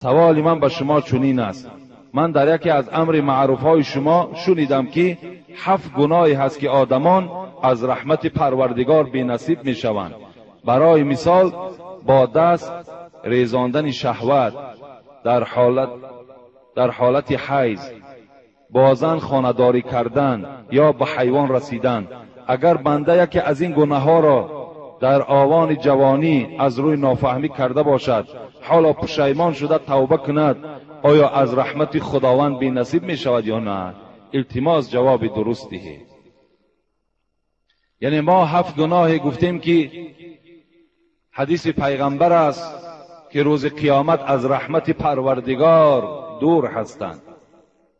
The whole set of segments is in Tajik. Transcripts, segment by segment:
Саволи ман ба шумо чунин аст. Ман дар яке аз амри маъруфҳои шумо шунидам, ки 7 гуноҳе ҳаст, ки одамон аз раҳмати Парвардигор бенасиб мешаванд. Барои мисол, бо даст резондани шаҳват дар ҳолати ҳайз, бо зан хонадорӣ кардан ё ба ҳайвон расидан. Агар банда яке аз ин гуноҳҳоро дар овони ҷавонӣ аз рӯи нофаҳмӣ карда бошад, ҳоло пушаймон шуда тавба кунад, оё аз раҳмати Худованд бенасиб мешавад ё на? Илтимос, ҷавоби дуруст диҳед. Яъне мо 7 гуноҳе гуфтем, ки ҳадиси пайғамбар аст, ки рӯзи қиёмат аз раҳмати Парвардигор дур ҳастанд,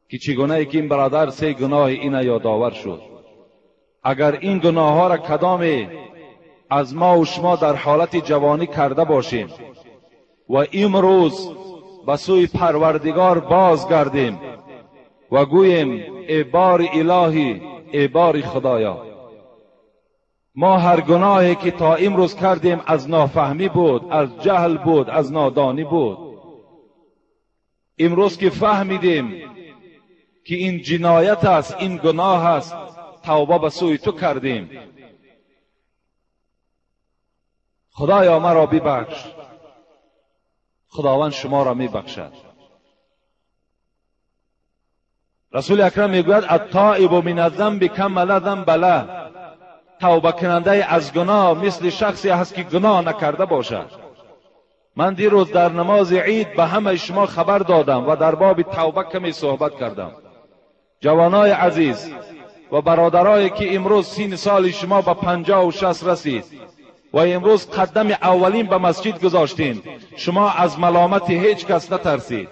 ки чӣ гунае ки ин бародар 3 гуноҳи ина ёдовар шуд. Агар ин гуноҳҳоро кадоме аз мо ва шумо дар ҳолати ҷавонӣ карда бошем ва имрӯз ба сӯи Парвардигор бозгардем ва гӯем: эй бори илоҳӣ, эй бори Худоё, мо ҳар гуноҳе ки то имрӯз кардем аз нофаҳмӣ буд, аз ҷаҳл буд, аз нодонӣ буд. Имрӯз ки фаҳмидем, ки ин ҷиноят аст, ин гуноҳ аст, тавба ба сӯи ту кардем. Худоё, маро бибахш. Худованд шуморо мебахшад. Расули Акрам мегӯяд: аттоибу мин аззамби кама ла замба лаҳ. Тавбакунандаи аз гуноҳ мисли шахсе ҳаст, ки гуноҳ накарда бошад. Ман дирӯз дар намози ид ба ҳамаи шумо хабар додам ва дар боби тавба каме суҳбат кардам. Ҷавонои азиз ва бародарое, ки имрӯз 30 соли шумо ба 56 расид ва имрӯз қадами аввалин ба масҷид гузоштем, шумо аз маломати ҳеҷ кас натарсид.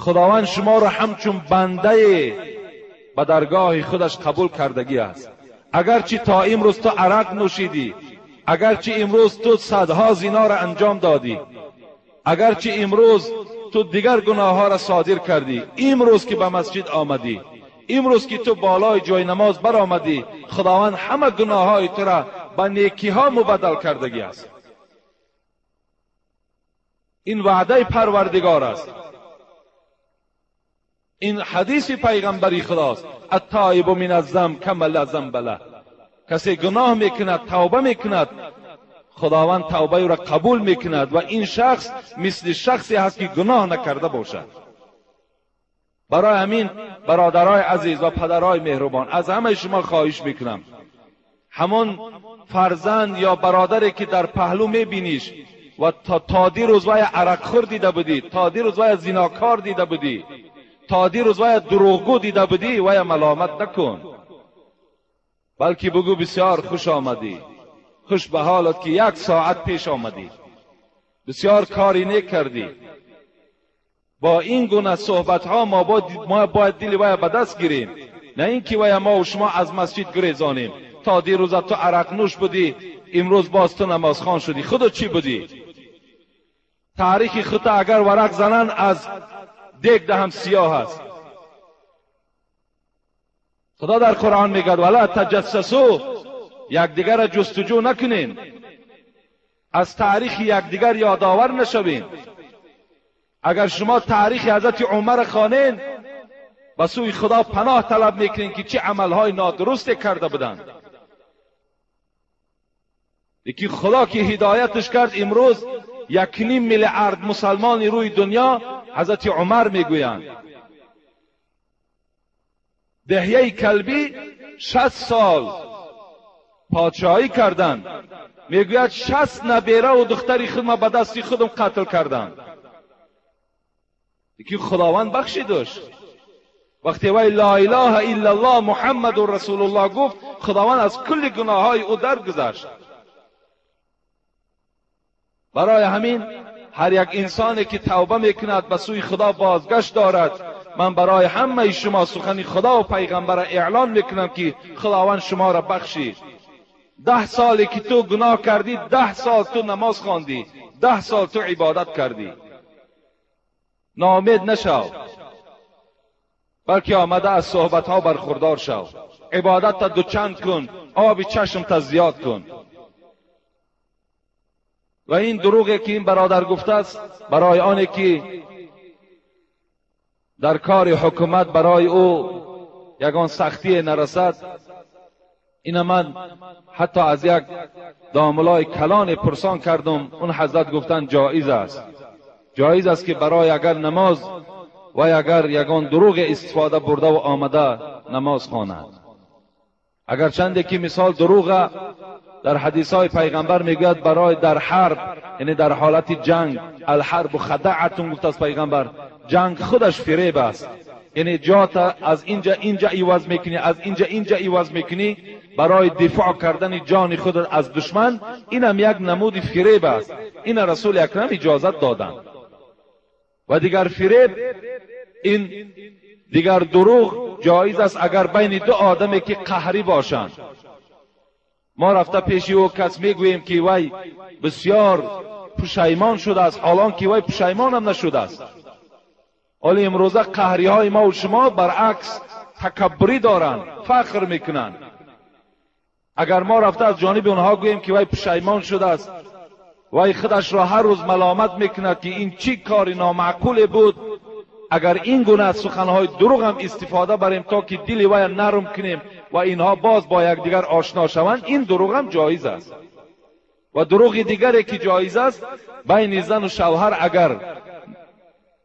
Худованд шуморо ҳамчун бандае ба даргоҳи худаш қабул кардагӣ аст. Агарчи то имрӯз ту арақ нӯшидӣ, агарчи имрӯз ту садҳо зиноро анҷом додӣ, агарчи имрӯз ту дигар гуноҳҳоро содир кардӣ, имрӯз ки ба масҷид омадӣ, имрӯз ки ту болои ҷои намоз баромадӣ, Худованд ҳама гуноҳҳои тура ба некиҳо мубаддал кардагӣ аст. Ин ваъдаи Парвардигор аст. Ин ҳадиси пайғамбари Худост: аттоибу мин аззамб кама ла замба лаҳ. Касе гуноҳ мекунад, тавба мекунад, Худованд тавбаи ӯро қабул мекунад ва ин шахс мисли шахсе ҳаст, ки гуноҳ накарда бошад. Барои ҳамин бародарои азиз ва падарои меҳрубон, аз ҳамаи шумо хоҳиш мекунам, ҳамон фарзанд ё бародаре ки дар паҳлӯ мебиниш ва то дирӯз вай арақхӯр дида будӣ, то дирӯз вай зинокор дида будӣ, то дирӯз вай дурӯғгӯ дида будӣ, вай маломат накун, балки бигӯ: бисёр хуш омадӣ, хуш ба ҳолат, ки 1 соат пеш омадӣ, бисёр кори нек кардӣ. Бо ин гуна суҳбатҳо мо бояд дили вай ба даст гирем, на ин ки вай мо ва шумо аз масҷид гурезонем. То дирӯза ту арақнӯш будӣ, имрӯз боз ту намозхон шудӣ. Худо чӣ будӣ? Таърихи худта агар варақ зананд, аз дег даҳам сиёҳ аст. Худо дар Қуръон мегӯяд: вала таҷассасу, якдигарро ҷустуҷӯ накунем, аз таърихи якдигар ёдовар нашавем. Агар шумо таърихи ҳазрати Умарро хонед, ба сӯи Худо паноҳ талаб мекунед, ки чӣ амалҳои нодурусте карда буданд. Лекин Худо ки ҳидояташ кард, имрӯз 1.5 миллиард мусалмони рӯи дунё ҳазрати Умар мегӯянд. Деҳияи Калбӣ 60 сол подшоҳӣ карданд. Мегӯяд: 60 набераву духтари худма ба дасти худам қатл карданд. Лекин Худованд бахшидаш. Вақте вай ла илаҳа иллаллоҳ Муҳаммадун расулуллоҳ гуфт, Худованд аз кулли гуноҳҳои ӯ даргузашт. Барои ҳамин ҳар як инсоне ки тавба мекунад, ба сӯи Худо бозгашт дорад. Ман барои ҳамаи шумо сухани Худо ва пайғамбарро эълон мекунам, ки Худованд шуморо бахшид. 10 соле ки ту гуноҳ кардӣ, 10 сол ту намоз хондӣ, 10 сол ту ибодат кардӣ. Ноумед нашав, балки омада аз суҳбатҳо бархурдор шав. Ибодатта дучанд кун, оби чашмта зиёд кун. Ва ин дурӯғе ки ин бародар гуфтааст, барои оне ки در کار حکومت برای او یگان سختی نرسد. این من حتی از یک داملای کلان پرسان کردم، اون حضرت گفتن جایز است. جایز است که برای اگر نماز و اگر یگان دروغ استفاده برده و آمده نماز خواند. اگر چنده که مثال دروغ در حدیث های پیغمبر میگوید برای در حرب، یعنی در حالت جنگ، الحرب خدعتون گفت از پیغمبر، جنگ خودش فریب است. یعنی جات از اینجا اینجا عوض میکنی، از اینجا اینجا عوض میکنی برای دفاع کردن جان خود از دشمن، اینم یک نمود فریب است. این رسول اکرم اجازت دادند. و دیگر فریب، این دیگر دروغ جایز است اگر بین دو آدمی که قهری باشند، ما رفته پیش او کس میگوییم که وی بسیار پشیمان شده است، حالان که وی پشیمان هم نشده است. حالا امروزه قهری های ما و شما برعکس تکبری دارند، فخر میکنند. اگر ما رفته از جانب اونها گوییم که وی پشیمان شده است، وی خودش را هر روز ملامت میکند که این چی کار نامعقول بود، اگر این گونه از سخنهای دروغ هم استفاده بریم تا که دل وی نرم کنیم و اینها باز با یکدیگر آشنا شوند، این دروغ هم جایز است. و دروغ دیگری که جایز است بین زن و شوهر اگر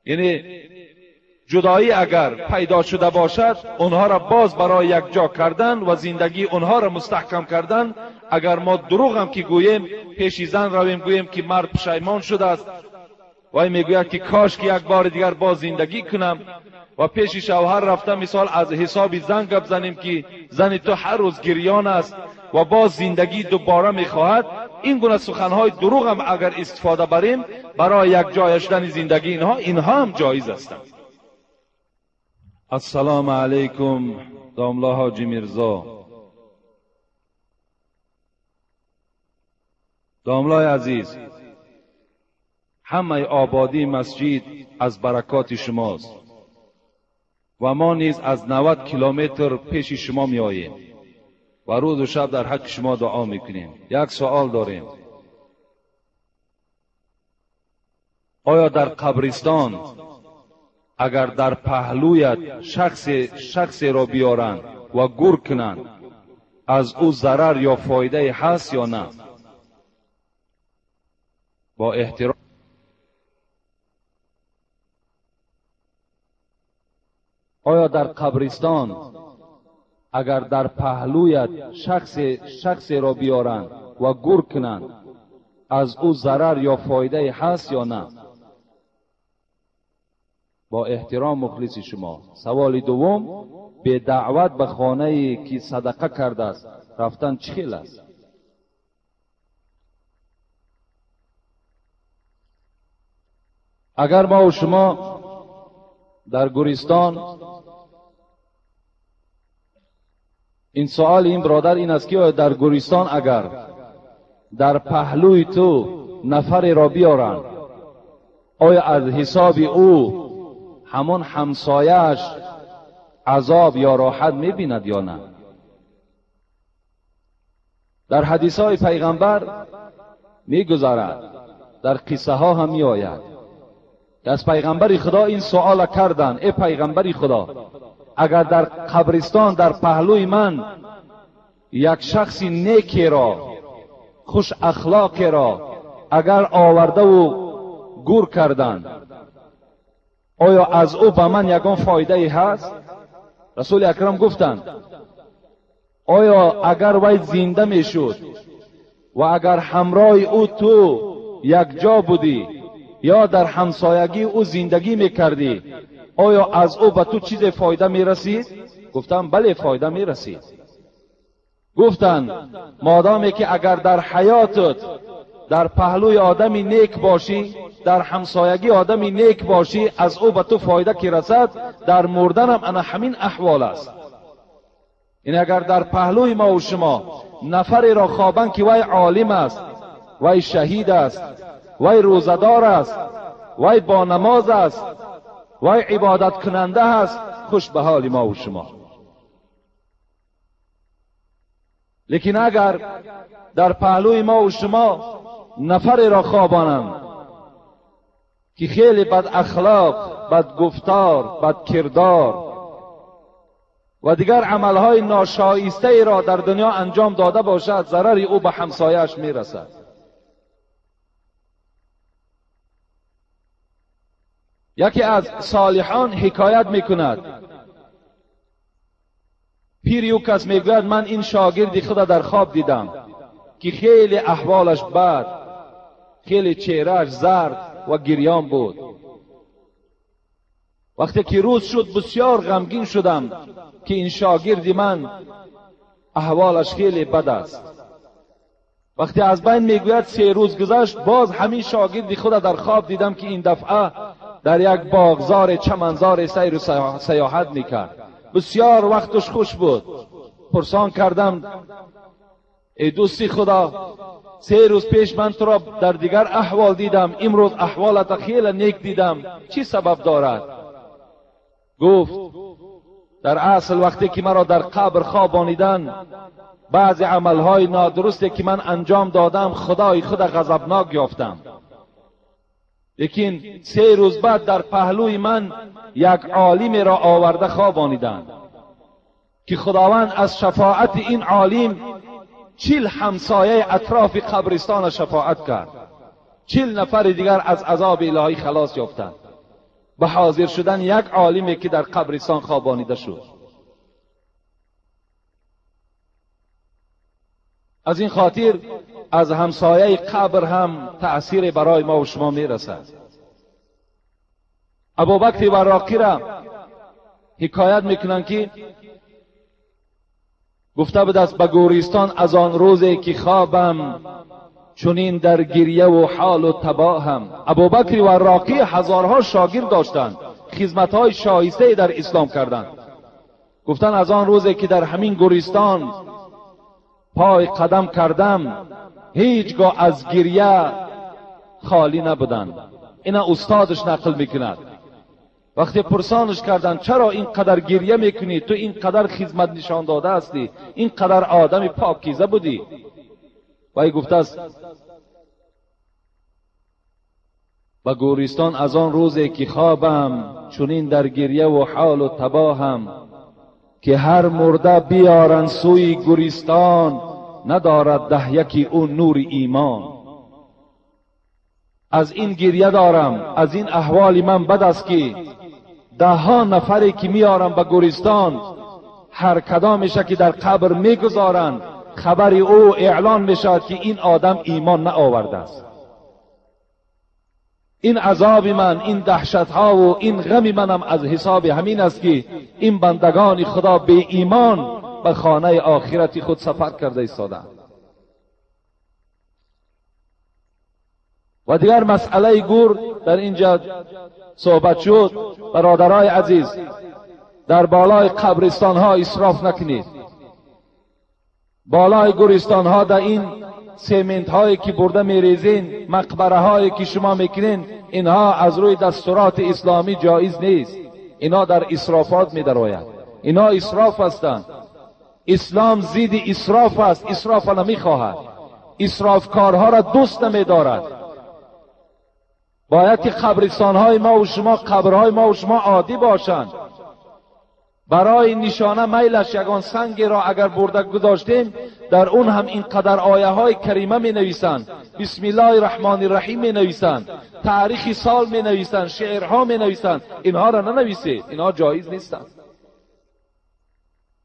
یعنی جدایی اگر پیدا شده باشد، اونها را باز برای یک جا کردن و زندگی اونها را مستحکم کردن، اگر ما دروغ هم که گوییم پیش زن رویم گوییم که مرد پشیمان شده است، وی میگوید که کاش که یک بار دیگر باز زندگی کنم، و پیش شوهر رفته مثال از حساب زن گپ زنیم که زن تو هر روز گریان است و باز زندگی دوباره میخواهد، این گونه سخنهای دروغ هم اگر استفاده بریم برای یک جای شدن زندگی اینها هم جایز هستند. السلام علیکم داملا حاجی میرزا. داملای عزیز، همه آبادی مسجد از برکات شماست و ما نیز از 90 کیلومتر پیش شما می آییم و روز و شب در حق شما دعا میکنیم. یک سوال داریم: آیا در قبرستان اگر در پهلویت شخصی را بیارند و گور کنند، از او ضرر یا فایده هست یا نه؟ با احترام. آیا در قبرستان اگر در پهلویت شخصی را بیارند و گور کنند، از او ضرر یا فایده هست یا نه؟ با احترام مخلص شما. سوال دوم: به دعوت به خانه که صدقه کرده است رفتن چه خیل است؟ اگر ما و شما در گورستان، این سوال این برادر این است که در گورستان اگر در پهلوی تو نفری را بیارند، آیا از حساب او همون همسایه‌اش عذاب یا راحت میبیند یا نه؟ در حدیث های پیغمبر میگذرد، در قصه ها هم میآید که از پیغمبر خدا این سوال کردند: ای پیغمبر خدا، اگر در قبرستان در پهلوی من یک شخص نیکی را، خوش اخلاقی را اگر آورده و گور کردند، آیا از او به من یگان فایده هست؟ رسول اکرم گفتند: آیا اگر وی زنده میشد و اگر همراه او تو یک جا بودی یا در همسایگی او زندگی میکردی، آیا از او به تو چیز فایده میرسید؟ گفتم بله، فایده میرسید. گفتند مادامی که اگر در حیاتت در پهلوی آدمی نیک باشی، در همسایگی آدمی نیک باشی، از او به تو فایده که رسد، در مردنم انا همین احوال است. این اگر در پهلوی ما و شما نفری را خوابند که وی عالم است، وی شهید است، وی روزدار است، وی با نماز است، وی عبادت کننده است، خوش به حال ما و شما. لیکن اگر در پهلوی ما و شما نفری را خوابانند که خیلی بد اخلاق، بدگفتار، بدکردار و دیگر عملهای ناشایسته ای را در دنیا انجام داده باشد، ضرر او به همسایه‌اش میرسد. یکی از صالحان حکایت میکند، پیر او کس میگوید من این شاگرد خود در خواب دیدم که خیلی احوالش بد، خیلی چهرهش زرد و گریان بود. وقتی که روز شد بسیار غمگین شدم که این شاگرد من احوالش خیلی بد است. وقتی از بین میگوید 3 روز گذشت، باز همین شاگرد خود در خواب دیدم که این دفعه در یک باغزار چمنزار سیر و سیاحت میکرد. بسیار وقتش خوش بود. پرسان کردم ای دوستی خدا، 3 روز پیش من تو را در دیگر احوال دیدم، امروز احوالت خیلی نیک دیدم، چی سبب دارد؟ گفت در اصل وقتی که مرا در قبر خوابانیدن، بعضی عملهای نادرستی که من انجام دادم خدای خود غضبناک یافتم، لیکن 3 روز بعد در پهلوی من یک عالم را آورده خوابانیدند که خداوند از شفاعت این عالم 40 همسایه اطراف قبرستان شفاعت کرد. 40 نفر دیگر از عذاب الهی خلاص یافتند به حاضر شدن یک عالمی که در قبرستان خوابانیده شد. از این خاطر از همسایه قبر هم تأثیر برای ما و شما میرسد. ابوبکر وراقی را حکایت میکنند که گفته بود است به گورستان از آن روزی که خوابم چنین در گریه و حال و تباهم. ابوبکر وراقی هزارها شاگرد داشتند، خدمتهای شایسته در اسلام کردند. گفتن از آن روزی که در همین گورستان پای قدم کردم هیچگاه از گریه خالی نبودند. اینا استادش نقل میکند. وقتی پرسانش کردند چرا اینقدر گریه میکنی، تو اینقدر خدمت نشان داده هستی، اینقدر آدم پاکیزه بودی، وی گفته است به گورستان از آن روزی که خوابم چنین در گریه و حال و تباهم، که هر مرده بیارن سوی گورستان ندارد ده یکی او نور ایمان. از این گریه دارم، از این احوال من بد است که ده ها نفری که میارم به گورستان، هر کدامش که در قبر میگذارند خبر او اعلان میشود که این آدم ایمان نآورده است. این عذاب من، این دهشت ها و این غم منم از حساب همین است که این بندگان خدا به ایمان به خانه آخرت خود سفر کرده ایستادند. و دیگر مسئله گور در اینجا صحبت شد. برادرای عزیز، در بالای قبرستان ها اسراف نکنید. بالای گورستان ها در این سیمنت هایی که برده میریزین، مقبره هایی که شما میکنین، اینها از روی دستورات اسلامی جایز نیست. اینها در اسرافات میدراید، اینها اسراف هستند. اسلام ضد اسراف است، اسراف نمیخواهد، اسرافکارها را دوست نمیدارد. باید که قبرستان های ما و شما، قبرهای ما و شما عادی باشند. برای نشانه میلش یگان سنگی را اگر برده گذاشتیم، در اون هم اینقدر آیه های کریمه می نویسند، بسم الله الرحمن الرحیم می نویسند، تاریخ سال می نویسند، شعرها می نویسند. اینها را ننویسید، اینها جایز نیستند.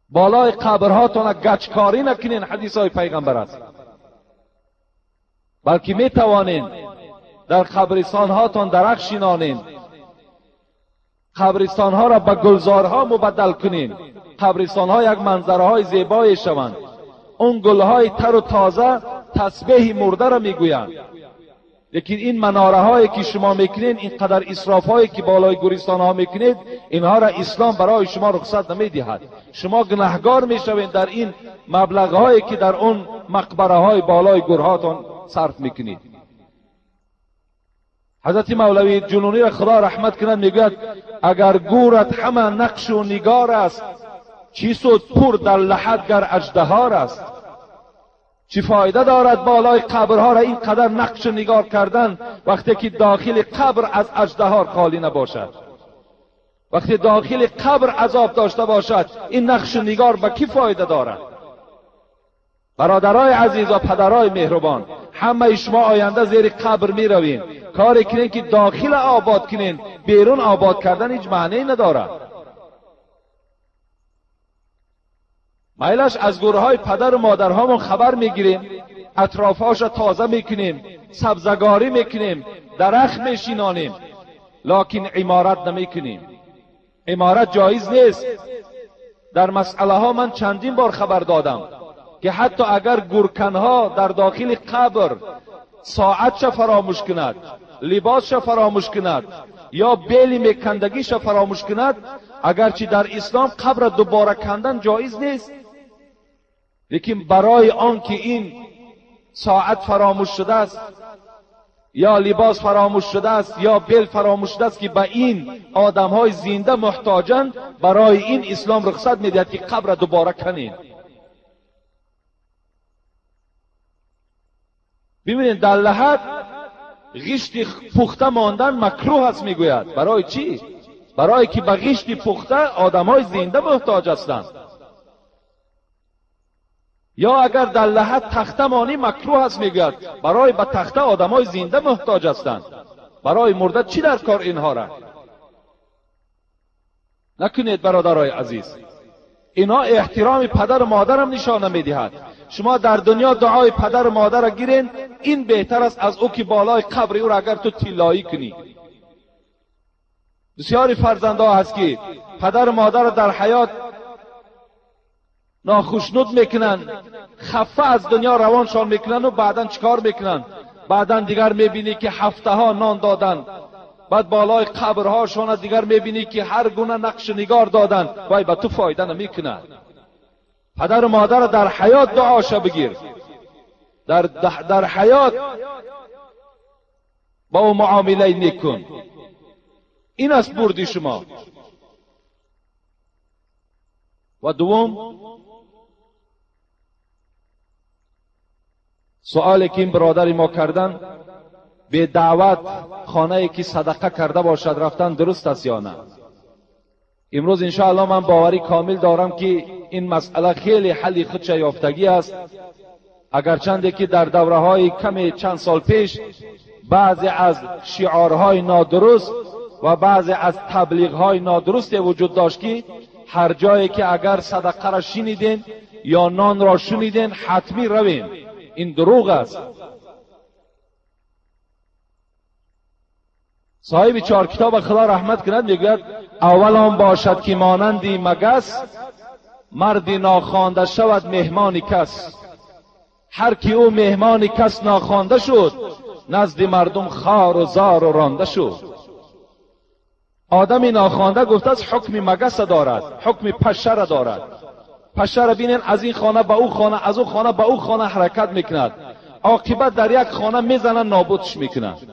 بالای قبرهاتون گچکاری نکنین، حدیث های پیغمبر است. بلکه می توانین در قبرستان هاتون درخت شینانین، قبرستان ها را به گلزارها مبدل کنین، قبرستان ها یک منظره های زیبای شوند. اون گل های تر و تازه تسبیح مرده را میگویند. لیکن این مناره هایی که شما میکنین، اینقدر اسراف هایی که بالای گورستان ها میکنید، اینها را اسلام برای شما رخصت نمیدهد. شما گناهگار میشوید در این مبلغ هایی که در اون مقبره های بالای گورهاتون صرف میکنید. حضرت مولوی جنونی را خدا رحمت کند میگوید اگر گورت همه نقش و نگار است، چی سود پور در لحد گر اژدهار است. چی فایده دارد بالای قبرها را اینقدر نقش و نگار کردن وقتی که داخل قبر از اژدهار خالی نباشد. وقتی داخل قبر عذاب داشته باشد، این نقش و نگار به کی فایده دارد؟ برادرای عزیز و پدرای مهربان، همه شما آینده زیر قبر می روین. کاری کنین که داخل آباد کنین، بیرون آباد کردن هیچ معنی ندارد. میلش از گورهای پدر و مادرهامون خبر میگیریم، اطرافهاش را تازه میکنیم، سبزگاری میکنیم، درخت میشینانیم، لکن عمارت نمیکنیم. عمارت جایز نیست. در مسئله ها من چندین بار خبر دادم که حتی اگر گورکنها در داخل قبر ساعتش فراموش کند، لباسش فراموش کند یا بیل میکندگیش فراموش کند، اگرچه در اسلام قبر دوباره کندن جایز نیست، لیکن برای آن که این ساعت فراموش شده است یا لباس فراموش شده است یا بیل فراموش شده است که به این آدم های زنده محتاجند، برای این اسلام رخصت میدهد که قبر دوباره کنین. ببینید در لحد غشت پخته ماندن مکروه است میگوید. برای چی؟ برای که به غشت پخته آدم های زنده محتاج هستند. یا اگر در لحد تخته مانی مکروه است میگوید، برای به تخته آدم های زنده محتاج هستند. برای مرده چی در کار اینها را؟ نکنید برادرای عزیز. اینا احترام پدر و مادرم نشانه میدهد. شما در دنیا دعای پدر و مادر را گیرین، این بهتر است از او که بالای قبر او را اگر تو طلایی کنی. بسیاری فرزندها هست که پدر و مادر را در حیات ناخشنود میکنن، خفه از دنیا روانشان میکنن و بعدا چیکار میکنن؟ بعدا دیگر میبینی که هفته ها نان دادن، بعد بالای قبرهاشان دیگر میبینی که هر گونه نقش نگار دادن، وای به تو فایده نمیکنه. پدر و مادر در حیات دعاشا بگیر، در حیات با او معامله نکن. این است بردی شما. و دوم سوالی که این برادر ما کردن، به دعوت خانه که صدقه کرده باشد رفتن درست است یا نه؟ امروز انشاءالله من باوری کامل دارم که این مسئله خیلی حل خودش یافتگی است. اگرچنده که در دوره های کم چند سال پیش بعضی از شعارهای نادرست و بعضی از تبلیغ های نادرست وجود داشت که هر جایی که اگر صدقه را شنیدین یا نان را شنیدین حتمی روین، این دروغ است. صاحب چهار کتاب خدا رحمت کند میگوید اول آن باشد که مانندی مگس، مردی ناخوانده شود مهمان کس. هر کی او مهمان کس ناخوانده شد، نزد مردم خار و زار و رانده شد. آدم ناخوانده گفته است حکم مگس دارد، حکم پشه را دارد. پشه را بینین از این خانه به او خانه، از او خانه به او خانه حرکت میکند، عاقبت در یک خانه میزنن نابودش میکنند.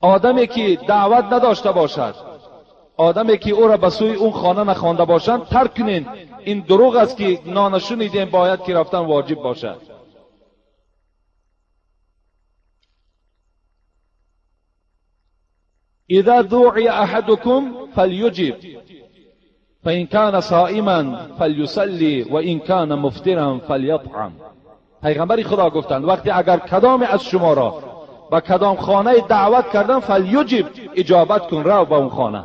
آدمی که دعوت نداشته باشد، آدمی که او را به سوی اون خانه نخوانده باشند ترک کنین. این دروغ است که نانشونیدیم باید که رفتن واجب باشد. اذا دعی احدكم فلیجب فإن كان صائما فلیصلی وإن كان مفطرا فلیطعم. پیغمبر خدا گفتند وقتی اگر کدام از شما را به کدام خانه دعوت کردن فلیجب، اجابت کن، رو به اون خانه.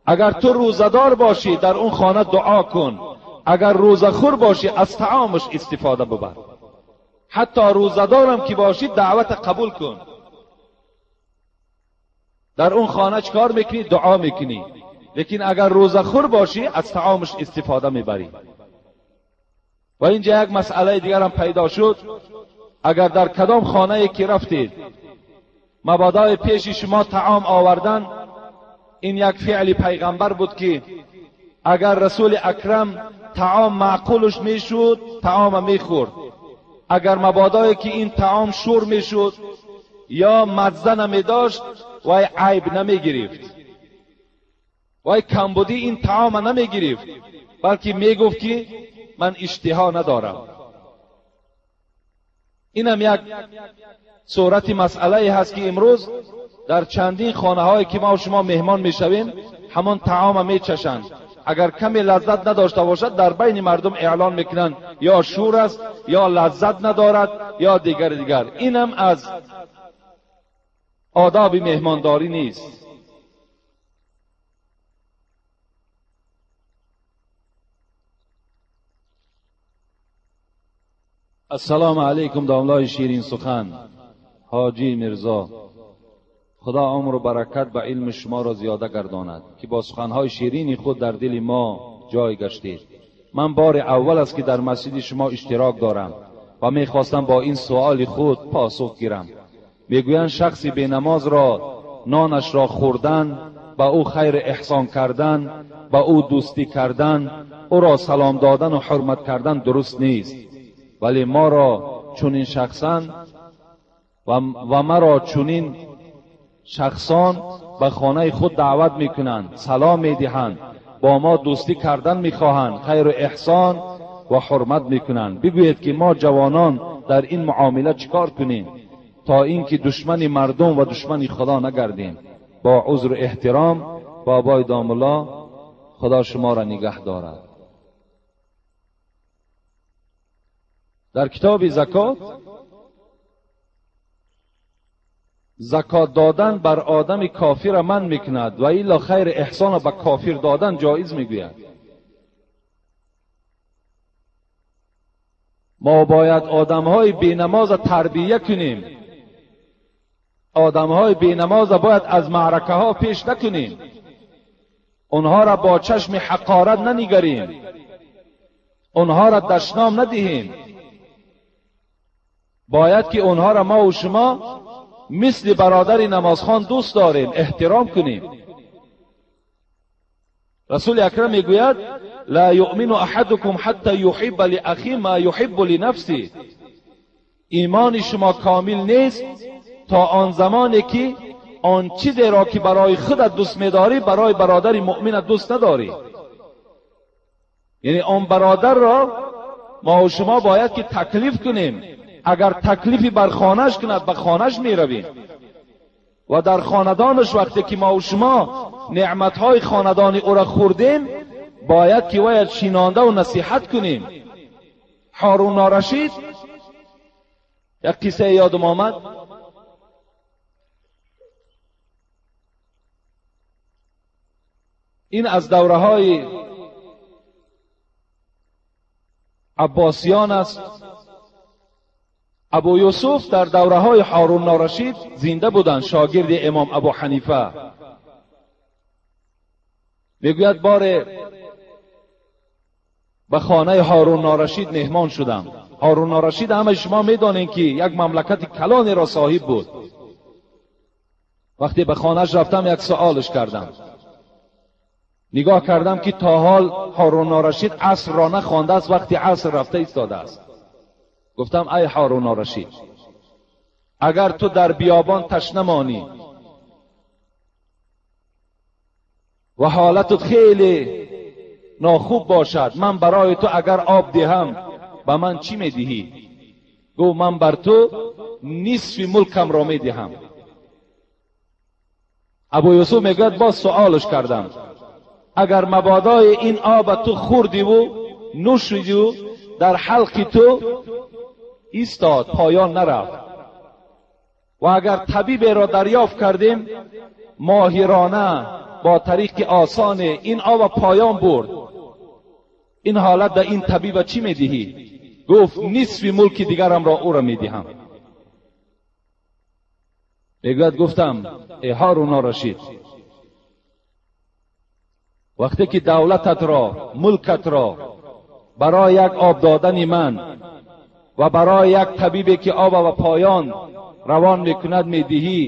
اگر تو روزه‌دار باشی در اون خانه دعا کن، اگر روزه خور باشی از طعامش استفاده ببر. حتی روزه‌دارم که باشی دعوت قبول کن. در اون خانه چکار میکنی؟ دعا میکنی. لیکن اگر روزه خور باشی از طعامش استفاده میبری. و اینجا یک مسئله دیگر هم پیدا شد. اگر در کدام خانه که رفتید مبادای پیش شما طعام آوردن، این یک فعل پیغمبر بود که اگر رسول اکرم طعام معقولش میشد طعام میخورد، اگر مبادای که این طعام شور میشد یا مزه نمیداشت وای عیب نمیگرفت، وای کمبودی این طعام نمیگرفت، بلکه میگفت که من اشتها ندارم. اینم یک صورت مسئله هست که امروز дар чандин хонаҳое ки мо шумо меҳмон мешавем, ҳамон таома мечашанд. Агар каме лаззат надошта бошад, дар байни мардум эълон мекунанд, ё шур аст, ё лаззат надорад, ё дигар дигар. Инам аз одоби меҳмондорӣ нест. Ассалому алайкум домлаи ширин сухан ҳоҷӣ Мирзо. Худо умру баракат ба илми шуморо зиёда гардонад, ки бо суханҳои ширини худ дар дили мо ҷой гаштед. Ман бори аввал аст ки дар масҷиди шумо иштирок дорам ва мехостам бо ин суоли худ посух гирам. Мегӯянд шахси бенамозро нонашро хӯрдан, ба ӯ хайр эҳсон кардан, ба ӯ дӯстӣ кардан, ӯро салом додану ҳурмат кардан дуруст нест. Вале моро чунин шахсан ва маро чунин шахсон ба хонаи худ даъват мекунанд, салом медиҳанд, бо мо дӯстӣ кардан мехоҳанд, хайру эҳсон ва ҳурмат мекунанд. Бигӯед ки мо ҷавонон дар ин муомила чӣ кор кунем, то ин ки душмани мардум ва душмани худо нагардем. Бо узру эҳтиром, бобои домулло, худо шуморо нигаҳ дорад. Дар китоби закот, закот додан бар одами кофира ман мекунад ва илло хайр эҳсона ба кофир додан ҷоиз мегӯяд. Мо бояд одамҳои бенамоза тарбия кунем. Одамҳои бенамоза бояд аз маъракаҳо пеш накунем. Онҳоро бо чашми ҳақорат нанигарем. Онҳоро дашном надиҳем. Бояд ки онҳоро мо ва шумо мисли бародари намозхон дӯст дорем, эҳтиром кунем. Расули акрам мегӯяд: ла юъмину аҳадукум ҳатта юҳибба лиахи ма юҳиббу линафси. Имони шумо комил нест то он замоне ки он чизеро ки барои худат дӯст медорӣ, барои бародари муъминат дӯст надорӣ. Яъне он бародарро мо ва шумо бояд ки таклиф кунем. Агар таклифи бар хонаш кунад, ба хонаш меравем. Ва дар хонадонаш вақте ки мо ва шумо неъматҳои хонадони ӯро хӯрдем, бояд ки вайад шинондаву насиҳат кунем. Ҳорун Рашид як қиссае ёдам омад. Ин аз давраҳои аббосиён аст. Абу Юсуф дар давраҳои Ҳорун Рашид зинда буданд, шогирди имом Абу Ҳанифа. Мегӯяд боре ба хонаи Ҳорун Рашид меҳмон шудам. Ҳорун Рашид ҳамаи шумо медонед ки як мамлакати калонеро соҳиб буд. Вақте ба хонааш рафтам, як суолш кардам. Нигоҳ кардам ки то ҳол Ҳорун Рашид асрро нахондааст, вақти аср рафта истодааст. Гуфтам: ай Ҳорун Рашид, агар ту дар биёбон ташна монӣ ва ҳолатат хеле нохуб бошад, ман барои ту агар об диҳам, ба ман чӣ медиҳӣ? Гуфт: ман бар ту нисфи мулкамро медиҳам. Абу Юсуф мегӯяд: боз суолш кардам, агар мабодои ин оба ту хӯрдиву нӯшидиву дар ҳалқи ту истод, поён нарафт, ва агар табиберо дарёфт кардем, моҳирона бо тариқи осоне ин оба поён бурд, ин ҳолат дар ин табиба чӣ медиҳӣ? Гуфт: нисфи мулки дигарамро ӯро медиҳам. Мегӯяд: гуфтам: эй Ҳорун Рашид, вақте ки давлататро, мулкатро барои як об додани ман ва барои як табибе ки оба ба поён равон мекунад медиҳӣ,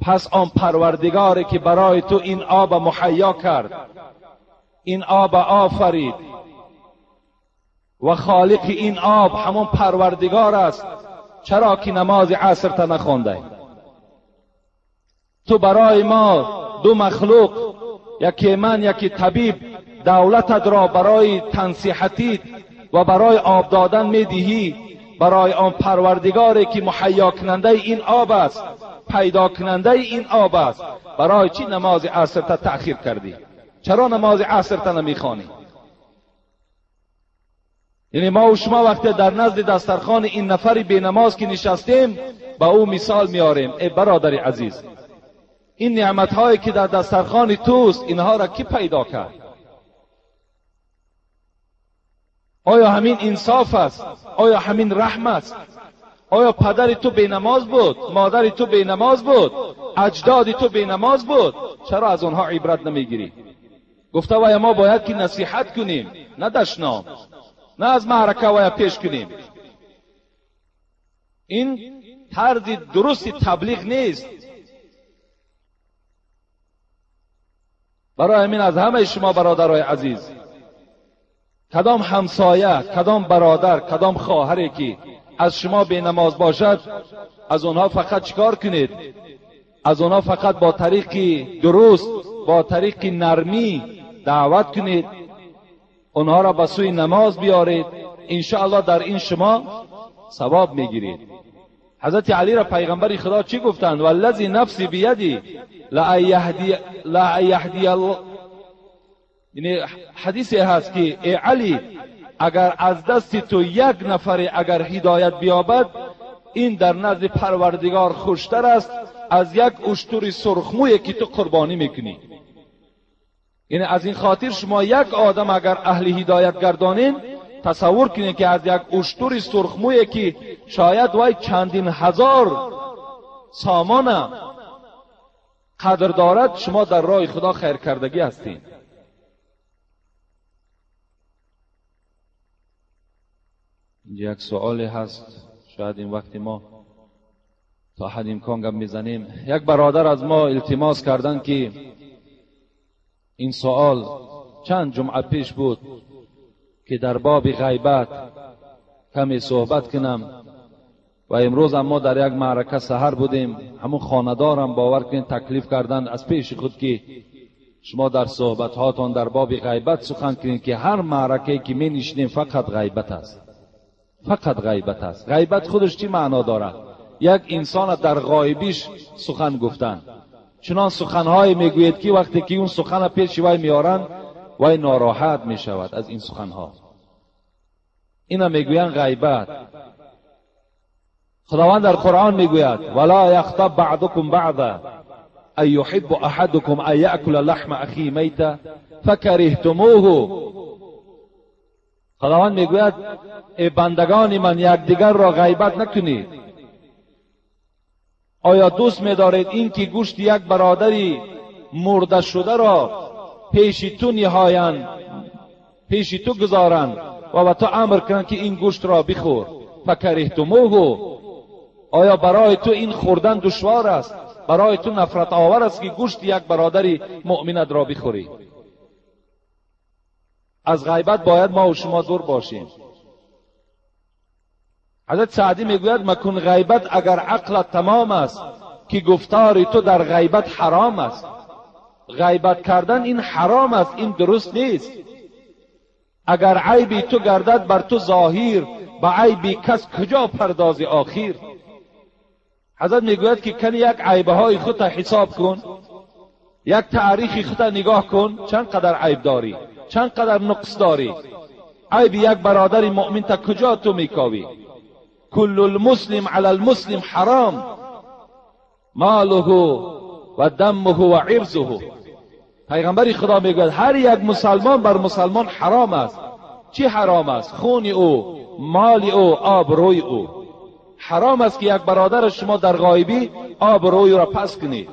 пас он парвардигоре ки барои ту ин оба муҳайё кард, ин оба офарид ва холиқи ин об ҳамон парвардигор аст, чаро ки намози асрта нахондай? Ту барои мо ду махлуқ, яке ман, яке табиб, давлататро барои тансиҳатит ва барои об додан медиҳӣ, барои он парвардигоре ки муҳайё кунандаи ин об аст, پیدا کننده این آب است، برای چی نماز عصر تا تأخیر کردی؟ چرا نماز عصر تا نمیخوانی؟ یعنی ما و شما وقتی در نزد دسترخوان این نفری بی نماز که نشستیم، با او مثال میاریم: ای برادر عزیز، این نعمت هایی که در دسترخوان توست، اینها را کی پیدا کرد؟ آیا همین انصاف است؟ آیا همین رحم است؟ آیا پدر تو بی نماز بود؟ مادر تو بی نماز بود؟ اجداد تو بی نماز بود؟ چرا از آنها عبرت نمیگیری؟ گفته وای ما باید که نصیحت کنیم، نه دشنام، نه از معرکه وای پیش کنیم. این طرز درست تبلیغ نیست. برای همین از همه شما برادرای عزیز، کدام همسایه، کدام برادر، کدام خواهری که از شما بی نماز باشد، از اونها فقط چیکار کنید؟ از اونها فقط با طریق درست، با طریق نرمی دعوت کنید، اونها را به سوی نماز بیارید، انشاءالله در این شما ثواب میگیرید. حضرت علی را پیغمبر خدا چی گفتند؟ والذی نفسی بیدی لا یهدی الله. یعنی حدیثی هست که ای علی، اگر از دست تو یک نفر اگر هدایت بیابد، این در نزد پروردگار خوشتر است از یک اشتر سرخمویی که تو قربانی میکنی. یعنی از این خاطر شما یک آدم اگر اهل هدایت گردانین، تصور کنید که از یک اشتر سرخمویی که شاید وای چندین هزار سامان قدر دارد، شما در راه خدا خیر کردگی هستین. اینجا یک سوالی هست، شاید این وقتی ما تا حد امکان گپ میزنیم. یک برادر از ما التماس کردن که این سوال چند جمعه پیش بود که در باب غیبت کمی صحبت کنم و امروز هم ما در یک معرکه سحر بودیم. همون خانه‌دارم باور کنید تکلیف کردن از پیش خود که شما در صحبت هاتان در باب غیبت سخن کنید، که هر معرکه که می نشینیم فقط غیبت است، فقط غیبت است. غیبت خودش چی معنا دارد؟ یک انسان در غایبیش سخن گفتن، چنان سخنهای میگوید که وقتی که اون سخن پیش وی میارن، وی ناراحت میشود از این سخنها. اینا میگویند غیبت. خداوند در قرآن میگوید ولا یغتب بعضکم بعضا ان یحب احدکم ان یأکل لحم اخیه میتا فکرهتموه. خداوند میگوید ای بندگان من، یکدیگر را غیبت نکنید. آیا دوست می‌دارید این که گوشت یک برادری مرده شده را پیش تو نهایند، پیش تو گذارند و به تو امر کنند که این گوشت را بخور؟ فکرهتموه. آیا برای تو این خوردن دشوار است؟ برای تو نفرت آور است که گوشت یک برادری مؤمنت را بخوری؟ از غیبت باید ما و شما دور باشیم. حضرت سعدی میگوید مکن غیبت اگر عقلت تمام است، که گفتار تو در غیبت حرام است. غیبت کردن این حرام است، این درست نیست. اگر عیبی تو گردد بر تو ظاهر، به عیبی کس کجا پردازی آخیر. حضرت میگوید که کن یک عیبه های خود حساب کن، یک تاریخ خود نگاه کن، چند قدر عیب داری، چند قدر نقص داری. عیب یک برادر مؤمن تا کجا تو میکاوی؟ کل المسلم علی المسلم حرام ماله و دمه و عرضه. پیغمبر خدا میگوید هر یک مسلمان بر مسلمان حرام است. چی حرام است؟ خون او، مال او، آبروی او. حرام است که یک برادر شما در غایبی آبروی را پس کنید.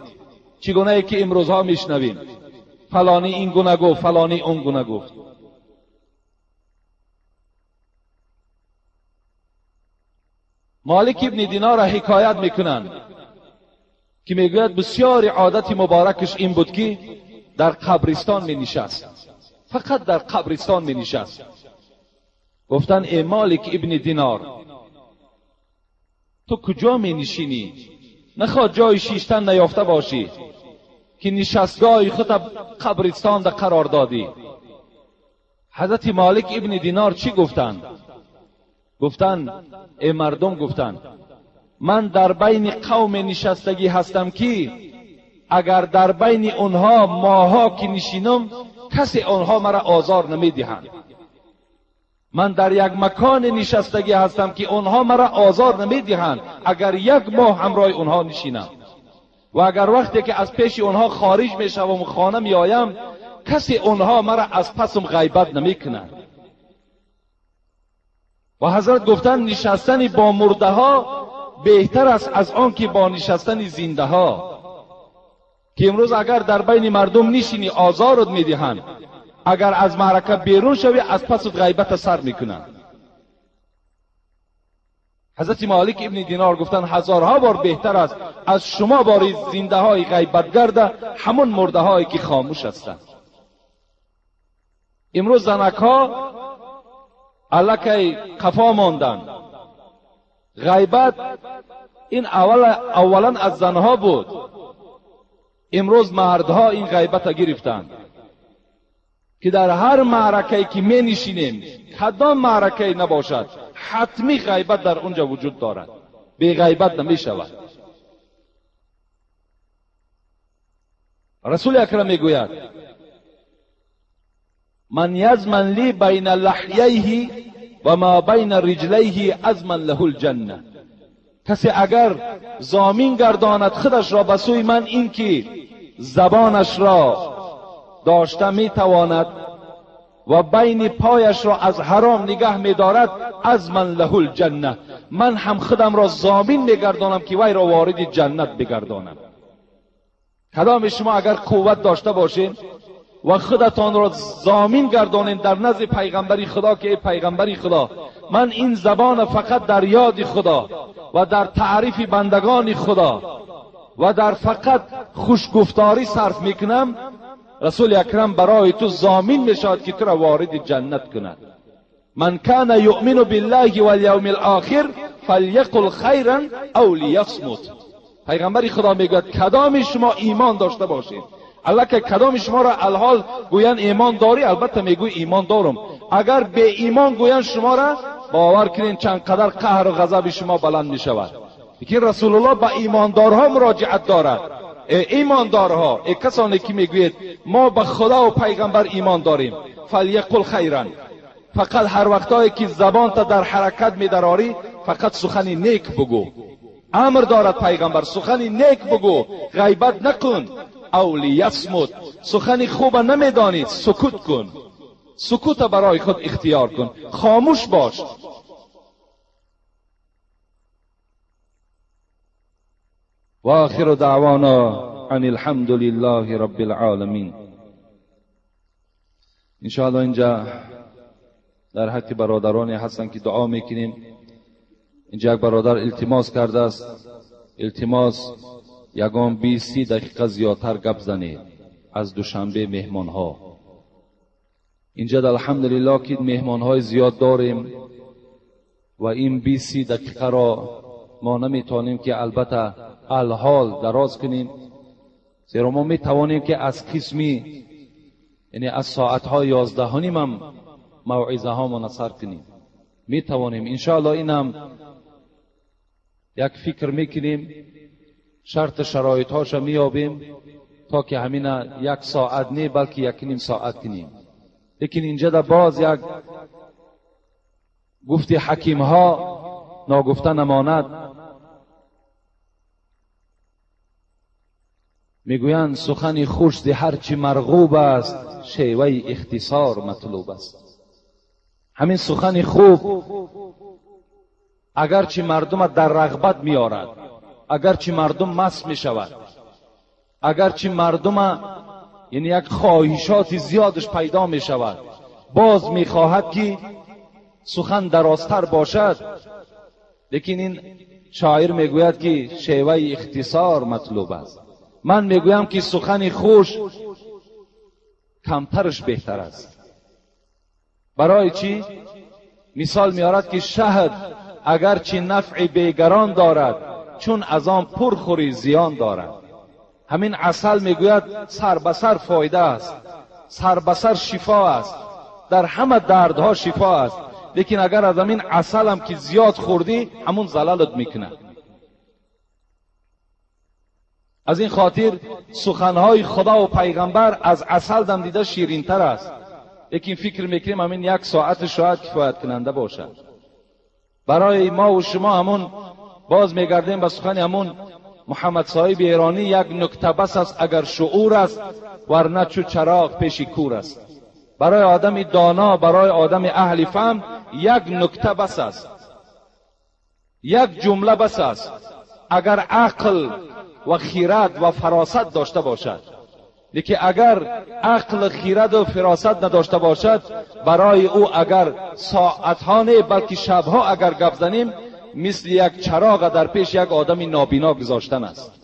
چگونه ای که امروزها میشنویم فلانی این گونه گفت، فلانی اون گونه گفت. مالک ابن دینار را حکایت میکنند که میگوید بسیار عادت مبارکش این بود که در قبرستان می نشست، فقط در قبرستان می نشست. گفتن ای مالک ابن دینار، تو کجا می نشینی؟ نخواد جای شیشتن نیافته باشی که نشستگاه خود قبرستان در قرار دادی. حضرت مالک ابن دینار چی گفتند؟ گفتند ای مردم، گفتند من در بین قوم نشستگی هستم که اگر در بین اونها ماها که نشینم کسی آنها مرا آزار نمیدهند. من در یک مکان نشستگی هستم که آنها مرا آزار نمیدهند اگر یک ماه همراه آنها نشینم، و اگر وقتی که از پیش آنها خارج میشوم و خانه میآیم کسی آنها مرا از پسم غیبت نمیکنند. و حضرت گفتند نشستن با مرده ها بهتر است از آن که با نشستن زنده ها، که امروز اگر در بین مردم نشینی آزارت میدهند، اگر از معرکه بیرون شوی از پس غیبت سر میکنند. حضرت مالک ابن دینار گفتند هزارها بار بهتر است از شما باری زنده های غیبت گرده همون مرده هایی که خاموش هستند. امروز زنک ها الکی قفا ماندند. غیبت این اولا از زنها بود، امروز مردها این غیبت گرفتند که در هر معرکه‌ای که می نشینیم، کدام معرکه‌ای نباشد، حتمی غیبت در اونجا وجود دارد، بی غیبت نمی شود. رسول اکرم میگوید من یضمن لی بین لحییه و ما بین رجلیه اضمن له الجنه. کسی اگر ضامین گرداند خودش را به سوی من، این که زبانش را داشته میتواند و بین پایش را از حرام نگه میدارد، اضمن له الجنه، من هم خودم را ضامین میگردانم که وی را وارد جنت بگردانم. کدام شما اگر قوت داشته باشین و خودتان را ضامین گردانین در نزد پیغمبری خدا که ای پیغمبری خدا، من این زبان فقط در یاد خدا و در تعریف بندگان خدا و در فقط خوشگفتاری صرف میکنم، رسول اکرم برای تو ضامین میشود که تو را وارد جنت کند. من کان یؤمن بالله والیوم الاخر فلیقل خیرا او لیصمت. پیغمبر خدا میگوید کدام شما ایمان داشته باشید، الله که کدام شما را الحال گویند ایمان داری، البته میگوی ایمان دارم، اگر به ایمان گویند شما را، باور کنین چند قدر قهر و غضب شما بلند میشود. لیکن رسول الله به ایماندارها مراجعت دارد. ای ایماندارها، ای کسانی که میگویید ما به خدا و پیغمبر ایمان داریم، فلیقل خیرا، فقط هر وقتایی که زبان تا در حرکت میدراری فقط سخن نیک بگو. امر دارد پیغمبر سخن نیک بگو، غیبت نکن. او لیصمت، سخن خوب نمیدانی سکوت کن، سکوت برای خود اختیار کن، خاموش باش. و آخر دعوانا ان الحمد لله رب العالمین. انشاءالله اینجا در حق برادرانی هستن که دعا میکنیم. اینجا یک برادر التماس کرده است، التماس یگان 20 دقیقه زیادتر گپ زنید از دوشنبه مهمان ها. اینجا الحمدلله که مهمان های زیاد داریم و این 20 دقیقه را ما نمیتوانیم که البته الحال دراز کنیم، زیرا ما میتوانیم که از قسمی یعنی از ساعت های 11:30 هم موعظه ها ما سر کنیم، میتوانیم انشاءالله. اینم یک فکر میکنیم، شرط شرایط هاش میابیم تا که همین یک ساعت نه بلکه 1.5 ساعت کنیم. لیکن اینجا در باز یک گفتی حکیم ها ناگفته نماند، میگویند سخن خوش ز هرچی مرغوب است، شیوه اختصار مطلوب است. همین سخن خوب اگرچه مردم در رغبت میارد، اگرچه مردم مست میشود، اگرچه مردم یعنی یک خواهشات زیادش پیدا میشود، باز میخواهد که سخن درازتر باشد. لیکن این شاعر میگوید که شیوه اختصار مطلوب است. من میگویم که سخن خوش کمترش بهتر است. برای چی؟ مثال میارد که شهد اگرچه نفع بیگران دارد، چون از آن پرخوری زیان دارد. همین عسل میگوید سر به سر فایده است، سر به سر شفا است، در همه دردها شفا است. لیکن اگر از همین عسل هم که زیاد خوردی، همون زلالت میکنه. از این خاطر سخنهای خدا و پیغمبر از عسل دم دیده شیرینتر است. لیکن فکر میکنیم همین یک ساعت شاید کفایت کننده باشد برای ما و شما. همون باز میگردیم به سخن همون محمد صاحب ایرانی، یک نکته بس است اگر شعور است، ورنه چو چراغ پیش کور است. برای آدم دانا، برای آدم اهل فهم یک نکته بس است، یک جمله بس است اگر عقل و خیرد و فراست داشته باشد. لیکن اگر عقل، خیرد و فراست نداشته باشد، برای او اگر ساعتها نه بلکه شبها اگر گپ زنیم، مثل یک چراغ در پیش یک آدم نابینا گذاشتن است.